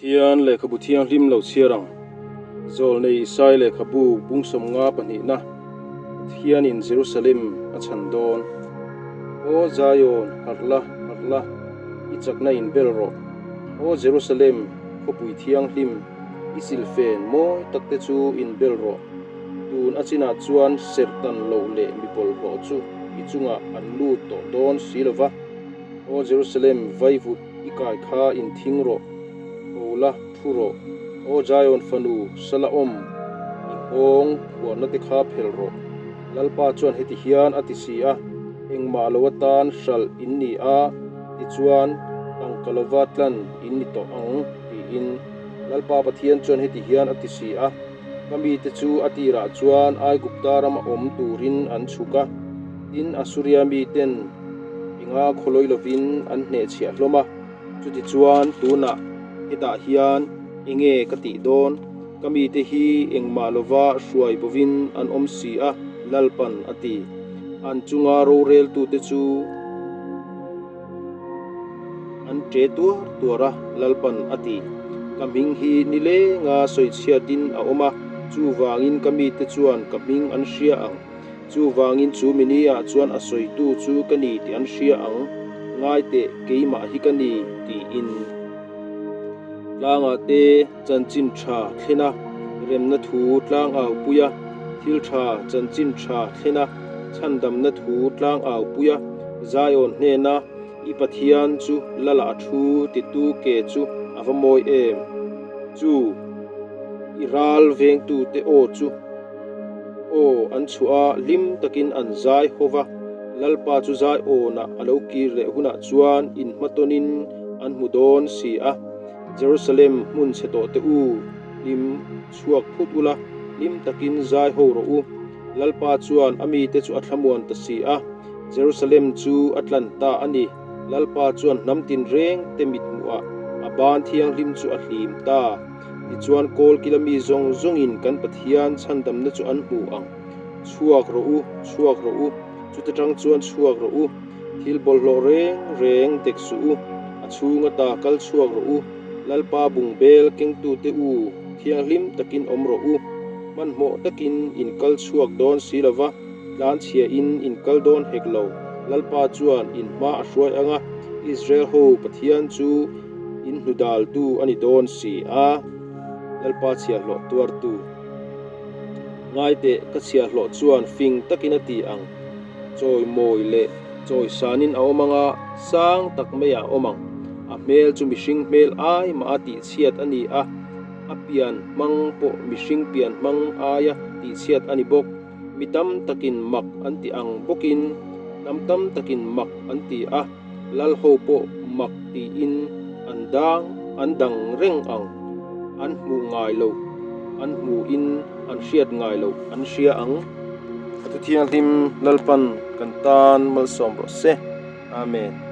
Pathian lehkhabu thianghlim lo chhiar ang. Zawlnei Isai lehkhabu bung 50 pahnihna Pathianin Jerusalem a chhan dawn. Aw Zion, harh la, harh la, i chakna in bel rawh. Aw Jerusalem, khawpui thianghlim, i silfen mawi takte chu in bel rawh. Tun a chinah chuan serhtan loh leh mi bawlhhlawh chu i chungah an lut tawh dawn si lo va. Aw Jerusalem, vaivut i kai kha inthing rawh, tho la, thu rawh. Aw Zion fanu, sala awm, i nghawng phuarna te kha phel rawh. Lalpa chuan heti hian a ti si a, Engmah lo atan hralh in ni a, tichuan tangka lova tlan in ni tawh ang, tiin. Lalpa Pathian chuan heti hian a ti si a, Ka mite chu a tirah chuan Aigupta rama awm turin an chhuk a, tin Asuria miten Enga khawlawi lovin an hnehchhiah hlawm a, chutichuan tunah hetah hian enge ka tih dawn? Ka mite hi engmah lova hruai bovin an awm si a, Lalpan a ti. An chunga roreltute chu an ṭe tuar tuar a, Lalpan a ti. Ka hming hi nilenga sawichhiatin a awm a, chuvangin ka mite chuan ka hming an hria ang. Chuvangin chu mini ah chuan a sawitu chu ka ni tih an hria ang, ngai teh keimah hi ka ni tiin. Tlangah te chanchin tha thlen a, remna thu tlang au pui a, thil tha chanchin tha thlen a, chhandamna thu tlang au pui a, Zion hnena i Pathian chu Lala a thu titu ke chu a va mawi em? Chu i ral vengtute aw chu. Aw, an chhuah a, hlim takin an zai ho va, Lalpa chu zai awnah a lo kir leh hunah chuan inhmatawnin an hmu dawn si a. Jerusalem hmun chhe tawh teh u, hlim chhuak phut ula, hlim takin zai ho rawh u. Lalpa chuan a mite chu a thlamuan ta si a, Jerusalem chu a tlan ta a ni. Lalpa chuan hnam tinreng te mithmuhah a ban thianghlim chu a hlim ta. Tichuan kawl kila mi zawng zawngin kan Pathian chhandamna chu an hmu ang. Chhuak rawh u, chhuak rawh u, chuta tang chuan chhuak rawh u. Thil bawlhhlawh reng reng dek suh u, a chhung ata kal chhuak rawh u. Lalpa bungbel kengtute u, thianghlim takin awm rawh u. Hmanhmawh takin in kal chhuak dawn si lo va, tlanchhiahin in kal dawn hek lo. Lalpa chuan in hma a hruai ang a, Israel ho Pathian chu In hnudaltu a ni dawn si a, Lalpa chhiahhlawh tuartu. Ngaiteh, ka chhiahhlawh chuan fing takin a ti ang, chawi mawi leh chawi sanin a awm ang a, sang tak maiah a awm ang. A hmel chu mihring hmel ai mah a tihchhiat a ni a, a pian hmang pawh mihring pian hmang aia tihchhiat a ni bawk. Mi tam takin mak an ti ang bawkin hnam tam takin mak an ti a. Lal ho pawh mak tiin an dang an dang reng ang, an hmuh ngai loh, an hmuhin an hriat ngai loh an hria ang. A thu thianghlim Lalpan kan tan malsawm rawh se. Amen.